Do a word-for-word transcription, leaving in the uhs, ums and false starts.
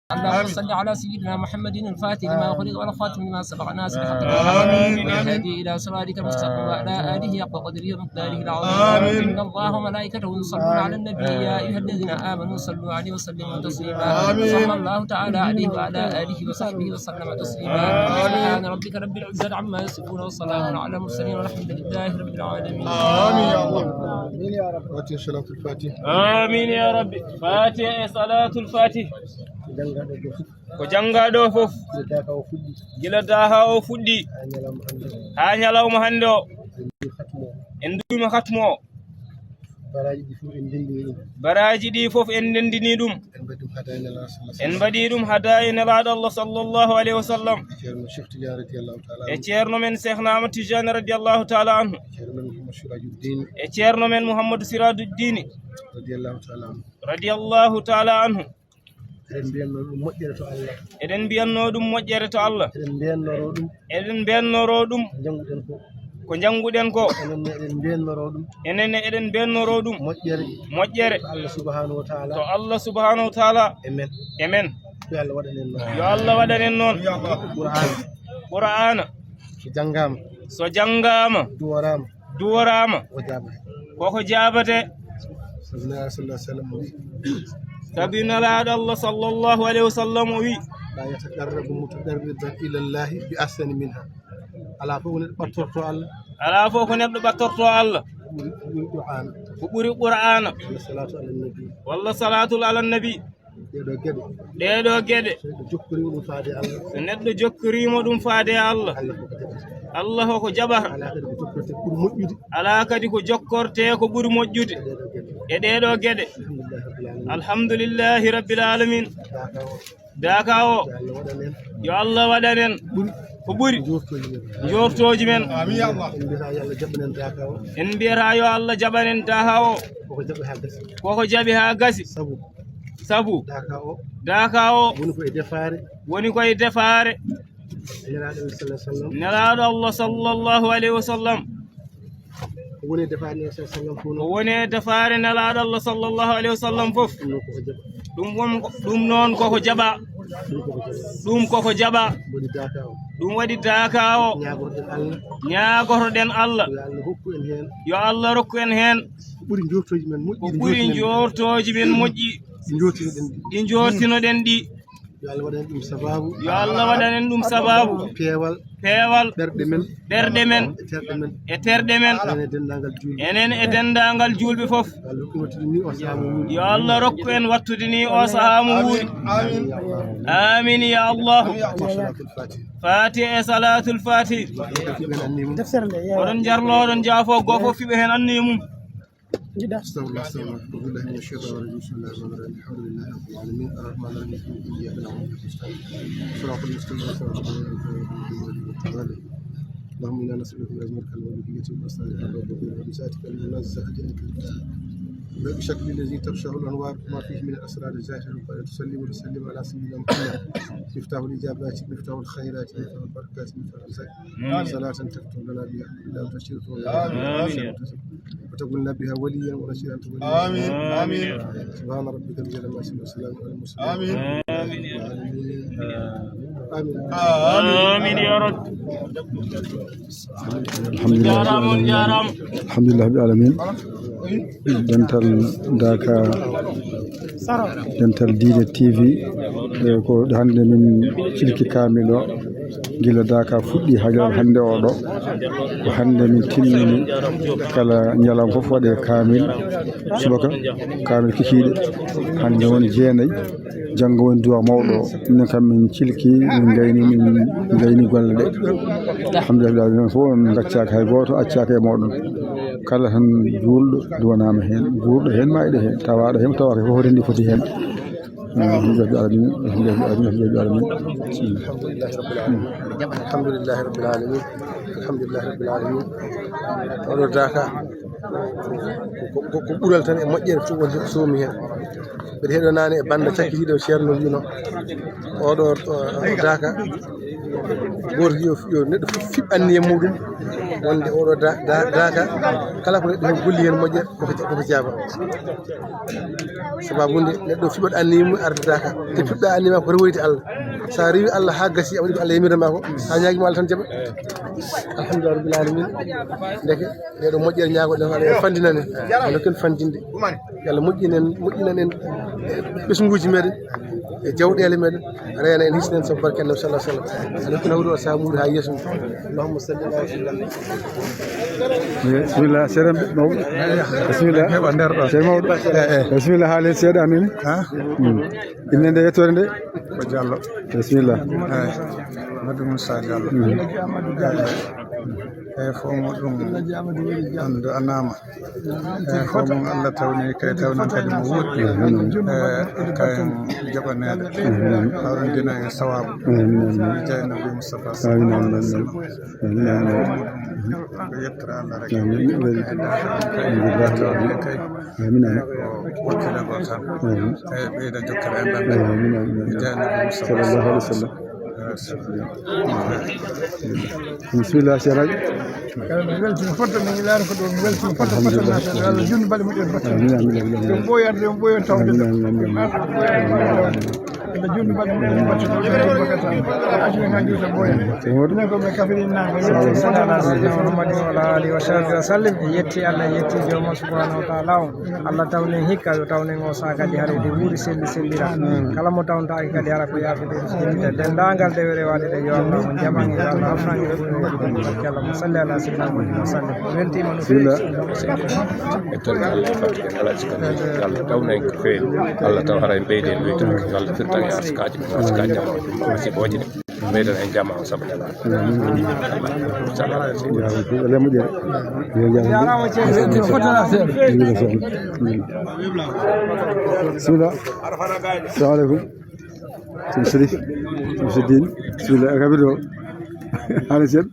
اللهم صل على سيدنا محمد الفاتح لما أغلق والخاتم لما سبق ناصر الحق بالحق والهادي إلى صراطك المستقيم وعلى آله حق قدره ومقداره العظيم. إن الله وملائكته يصلون على النبي يا أيها الذين آمنوا صلوا عليه وسلموا تسليما. صلى الله تعالى عليه وعلى آله وصحبه وسلم تسليما. سبحان ربك رب العزة عما يصفون وسلام على المرسلين والحمد لله رب العالمين. آمين يا الله. آمين يا رب. Fatiha, Salatul Fatih. Amin ya rabbi. Fatiha e Salatul Fatih. Ko janngaa ɗo fof. Gila daakaa o fuɗɗi. Haa ñalawma hannde o. En duwima khatmu o. Baraaji ɗi fof en ndenndini ɗum. En mbaɗi ɗum hadaya Nelaaɗo sallallahu alaihi wasallam. E ceerno men Cheikhna Ahmad Tidiane radiyallahu ta'ala anhu. E ceerno men Mouhamadou Sirajuddin. Radiyallahu ta'ala anhu. Eɗen mbiyatnoo ɗum moƴƴere to Allah. Eɗen mbiyatnoo ɗum moƴƴere to Allah. Eɗen mbiyatnoo ɗum. Eɗen mbiyatnoo ɗum. Ko njannguɗen ko. Ko njannguɗen ko. Enen ne eɗen mbiyatnoo ɗum. Enen ne eɗen mbiyatnoo ɗum. Moƴƴere. Moƴƴere. To Allah subhanahu wa ta'ala. To Allah subhanahu wa ta'ala. E men. E men. Yo Allah waɗan en noon. Yo Allah waɗan en noon. Qur'aana. Qur'aana. So janngaama. So janngaama. Duworaama. Duworaama. O jaabate. Koko jaabate. Sabi Nelaaɗo sallallahu alaihi wasallam o wi. Sabi Nelaaɗo Allah sallallahu alaihi wasallam o wi. La yataqarrabu mutaqarribun ila Allahi bi ahsani minha. Alaa fof ko neɗɗo ɓattorto Allah. Alaa fof ko neɗɗo ɓattorto Allah. Ko ɓuri, ko ɓuri Qur'aana. Ko ɓuri Qur'aana. Walla salatu ala nabi. Walla salatu ala nabi. Ɗee ɗoo geɗe. Ɗee ɗoo geɗe. So neɗɗo jokkoriima ɗum faade e Allah. So neɗɗo jokkoriima ɗum faade e Allah. Allah ko ko jaɓata. Allah ko ko jaɓata. Alaa kadi ko jokkortee ko ɓuri moƴƴude. Alaa kadi ko jokkortee ko ɓuri moƴƴude. E ɗee ɗoo geɗe. E ɗee ɗoo geɗe. Alhamdulillahi rabbil alamin. Alhamdulillahi rabbil alamin. Daakaa o. Daakaa o. Yo Allah waɗan en. Yo Allah waɗan en. Ɓuri. Ko ɓuri. Njoortooji men. Njoortooji men. Amin ya Allah. En mbiyata yo Allah jaɓan en daakaa o. En mbiyata yo Allah jaɓan en daakaa o. Koko jaɓi haa gasi. Koko jaɓi haa gasi. Sabu. Sabu. Daakaa o. Daakaa o. Woni ko e defaare. Woni ko e defaare. Nelaaɗo Allah sallallahu alaihi wasallam. Nelaaɗo Allah sallallahu alaihi wasallam. Ko woni e defaare Nelaaɗo sallallahu alaihi wasallam fof noon. Ko woni e defaare Nelaaɗo Allah sallallahu alaihi wasallam fof. Ɗum noon koko jaɓa. Ɗum won ko, ɗum noon koko jaɓa. Ɗum koko jaɓa. Ɗum koko jaɓa. Woni daakaa o. Ɗum waɗi daakaa o. Ñaagotoɗen Allah. Ñaagotoɗen Allah. Yo Allah rokku en heen. Yo Allah rokku en heen. Ko ɓuri njoortooji men moƴƴi. Ko ɓuri njoortooji men moƴƴi. Ɗi njoortinoɗen ɗi. Ɗi njoortinoɗen ɗi. Yo Allah waɗan en ɗum sabaabu. Yo Allah waɗan en ɗum sabaabu. Peewal. Peewal. Ɓerɗe men. Ɓerɗe men. E terɗe men. E terɗe men. Enen e denndaangal juulɓe. Enen e denndaangal juulɓe fof. Yo Allah rokku en wattude ni o sahaa mo wuuri. Yo Allah rokku en wattude ni o sahaa mo wuuri. Amin. Amin ya Allah. Amin ya Allah. Fatiha e Salatul Fatih. Oɗon njarlo, oɗon njaafo, gooto fof fiɓa heen anniya mum. أستغفر الله، أستغفر الله. أعوذ بالله من الشيطان الرجيم. بسم الله الرحمن الرحيم. الحمد لله رب العالمين. الرحمن الرحيم. مالك يوم الدين. إياك نعبد وإياك نستعين. صراط المستقيم، صراط الذين أنعمت عليهم. اللهم إنا نسألك بأسمائك الحسنى وبحكمتك وبأسرارك الباطنة وبذاتك المنزهة جل في علاه. بشكل الذي ترشح الأنوار وما فيه من الأسرار الزاهرة. وأن تصلي وتسلم على سيدنا محمد مفتاح الإجابات، مفتاح الخيرات، مفتاح البركات، مفتاح الرزق. آمين. صلاة تفتح لنا بها كل أمر تشير لنا بها. آمين. وتكون لنا بها وليا ونصيرا أنت ولينا. آمين. آمين. سبحان ربك رب العزة عما يصفون وسلام على المرسلين. آمين. آمين. آمين. آمين يا رب. الحمد لله رب العالمين. الحمد لله رب العالمين. Dental Daaka, Dental Diine T V, e ko hannde min cilki kaamil o, gila Daaka fuɗɗi haa gila hannde o ɗo. Ko hannde min timmini, kala ñalawma fof waɗe kaamil subaka, kaamil kikiiɗe. Hannde woni jeenayi, janngo woni duwa mawɗo o. Minen kam min cilki, min ngayni, min ngayni golle ɗe. Alhamdulillah, minen fof on ngaccaaka hay gooto, accaaka e mooɗon. Kala tan juulɗo duwanaama heen, guurɗo heen, maayɗo heen, tawaaɗo heen, tawaaka heen, fof rendi foti heen. Alhamdulillah rabbil alamin, alhamdulillah rabbil alamin, alhamdulillah rabbil alamin. Alhamdulillah rabbil alamin. Alhamdulillah rabbil alamin. Oɗo Daaka ko, ko, ko ɓural tan e moƴƴere fof woni soomi heen. Mbeɗa heɗo naane e bannda cakkitiiɗo, Ceerno wiino, oɗo, o, o daaka. Gooto yo, yo neɗɗo fof fiɓ anniya muɗum, wonde oɗo da-, da-, daaka, kala ko neɗɗo heen golli heen moƴƴere, koko, koko jaaba. Sababu nde neɗɗo fiɓat anniya mum arde daaka. Te fiɓɗa anniya ma ko rewoyde Allah. Sa rewi Allah haa gasi, a waɗi ko Allah yamirde ma ko, sa ñaagima Allah tan jaɓa. Alhamdulillah rabbil alamin. Ndeke, ɗeɗo moƴƴere ñaagoɗen, Allah fandinane. Allah ken fandinde. Yo Allah moƴƴinen, moƴƴinan en, eh, ɓesnguuji meɗen, e jawɗeele meɗen, reena en, hisna en sabu barke Annabi sallallahu alaihi wasallam. Ana ko nawri o samuuri haa yeeso mum. Allahumma salli ala Rasulillah. Bismillah, seeɗa mawɗo. Bismillah. Heɓa nder ɗo. Seeɗa mawɗo. Eh, eh. Bismillah, haalen seeɗa, amin. Ha? Hmm. Innde nde, yettoore nde? Ko Diallo. Bismillah. Eh, Amadou Moussa Diallo. Hmm. Eh, eh, fof mo ɗum, on do anama. Eh, ko ɗum Allah tawni kay, tawnan kadi mo wuuri. Eh, kay jaɓaneede. Hawrindina en sawaabu. Jeyna Nabi Mustafa sallallahu alaihi wasallam. Eh, ko yettere Allah rek. Eh, kay. Ko wakkile go tan. Eh, ɓeyda jokkere enɗan. Jeyna Nabi Mustafa sallallahu alaihi wasallam. Bismillah, Cheikh Rabi. Kala mi weltima foto, mi ilaari ko ɗo, mi weltima foto, foto naata. Allah junni balɗe moƴƴere batte. Amin, amin, amin, amin. Yo ɓooy arde, yo ɓooy on tawde. Amin, amin, amin, amin. Allah junni balɗe moƴƴere batte. Accu en haa juuta ɓooya. Minen ko ɓe Kafirinaaɓe. Sallallahu alaihi wa sallam. Muhammadin wa ala alihi wa sahbihi wa sallim. En yetti Allah, en yetti Jooma subhanahu wa ta'ala on. Allah tawnen hikka, yo tawnen o saha kadi hara ede wuuri selli sellira. Kala mo tawntaake kadi hara ko yaafete, yimɓe denndaangal dewe rewaade ɗe, yo Allah on jaɓan, yo Allah hafnan e ɓuri barke Allah. Salli ala sayyidina Muhammad wa sallim. Weltiima no feewi. Bismillah. E toon Allah e fatigue, Allah sikka, Allah tawna en ko feewi. Allah taw hara en ɓeyde en wiytaake, Allah firtan e askaaji, askaaji jama, masibooji ɗi. Ɓeydan en jama o sabu jama. Amin. Amin. Amin. Bismillah. Assalamu alaikum. Sum Sharif. Sum Sidine. Bismillah. Kabir do. Haala sen.